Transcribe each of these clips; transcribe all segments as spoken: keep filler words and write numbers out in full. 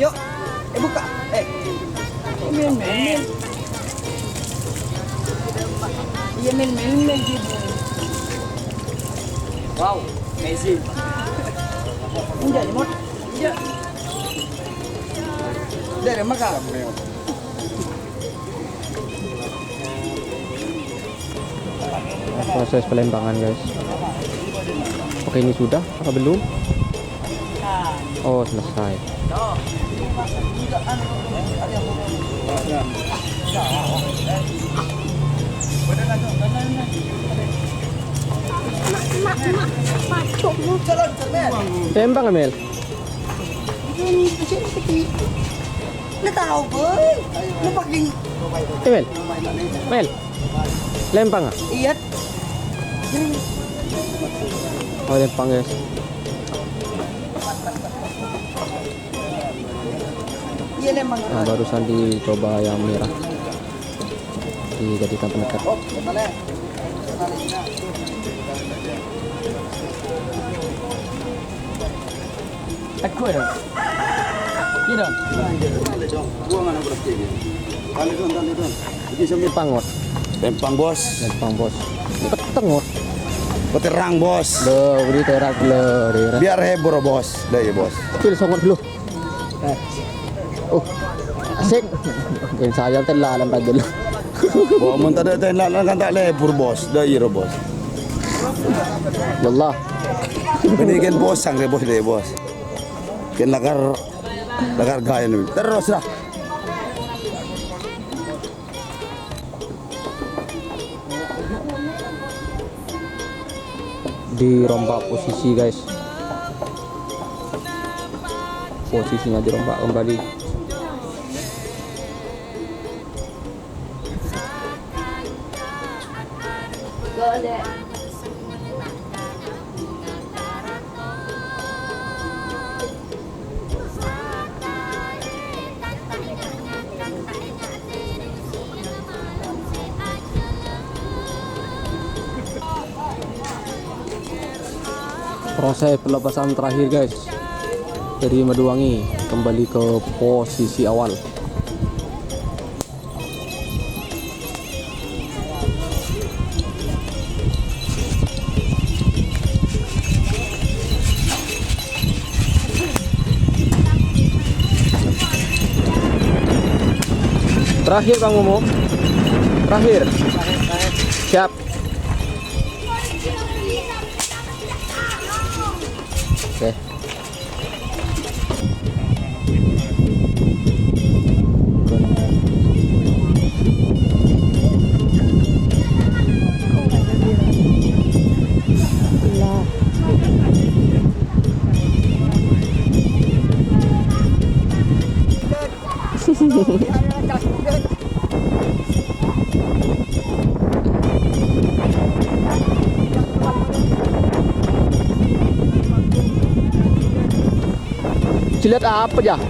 Yuk, eh, buka. Eh. Mel, Mel, Mel. Iya, Mel, Mel, Mel, gitu. Wow, amazing. Enggak, Mot. Enggak. Dari Mekah. Proses pelempangan, guys. Oke, ini sudah apa belum? Oh, selesai. Lempang, Mel. Ini tahu, boy. Lu pakai. Eh, Mel. Mel. Lempang, ah? Iya. Oh, lempang, guys. Iya, lempang. Nah, barusan dicoba yang merah. Dijadikan penekan. Teguh ya? Iya dong. Lempang, Ngot. Lempang, Bos. Lempang, Bos. Peteng, Ngot. Peterang, Bos. Loh, beri terang, loh, daerah. Biar heboh, Bos. Dah ya, Bos. Pil songot dulu. Oh, asik. Yang saya telah alam rajul. Wah, mun tadâ' tèna kan ta' lebur, Bos. Dah iya, Bos. Wallah. Ini kan bosang deh, Bos, deh, Bos. Kan lakar, lakar gaya nih. Terus lah. Dirompak posisi, guys. Posisinya dirompak kembali. Selesai pelepasan terakhir, guys. Dari Maduwangi kembali ke posisi awal. Terakhir, Bang Momo. Terakhir. Siap. Oke. Jilat apa, Jah?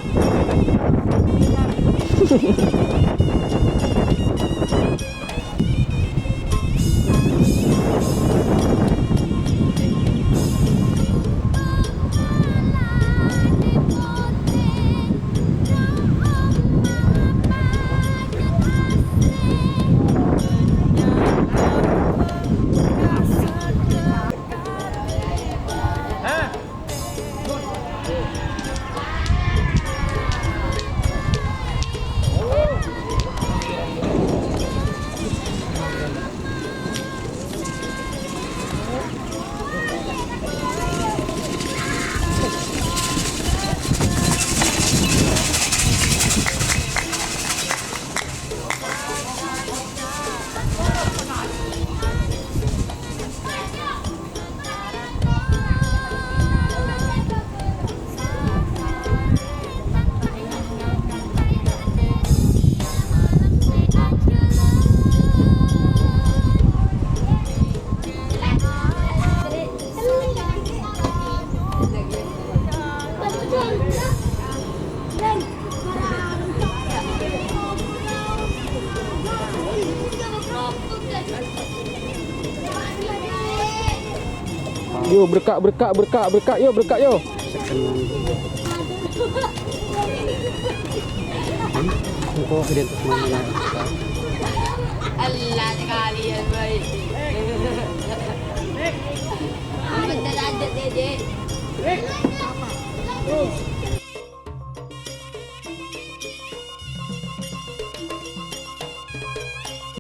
Yo, berkak, berkak, berkak, berkak, yo, berkak, yo. Engko' gede terus mana? Allah, sekalian baik. Bener aja deh, Dek.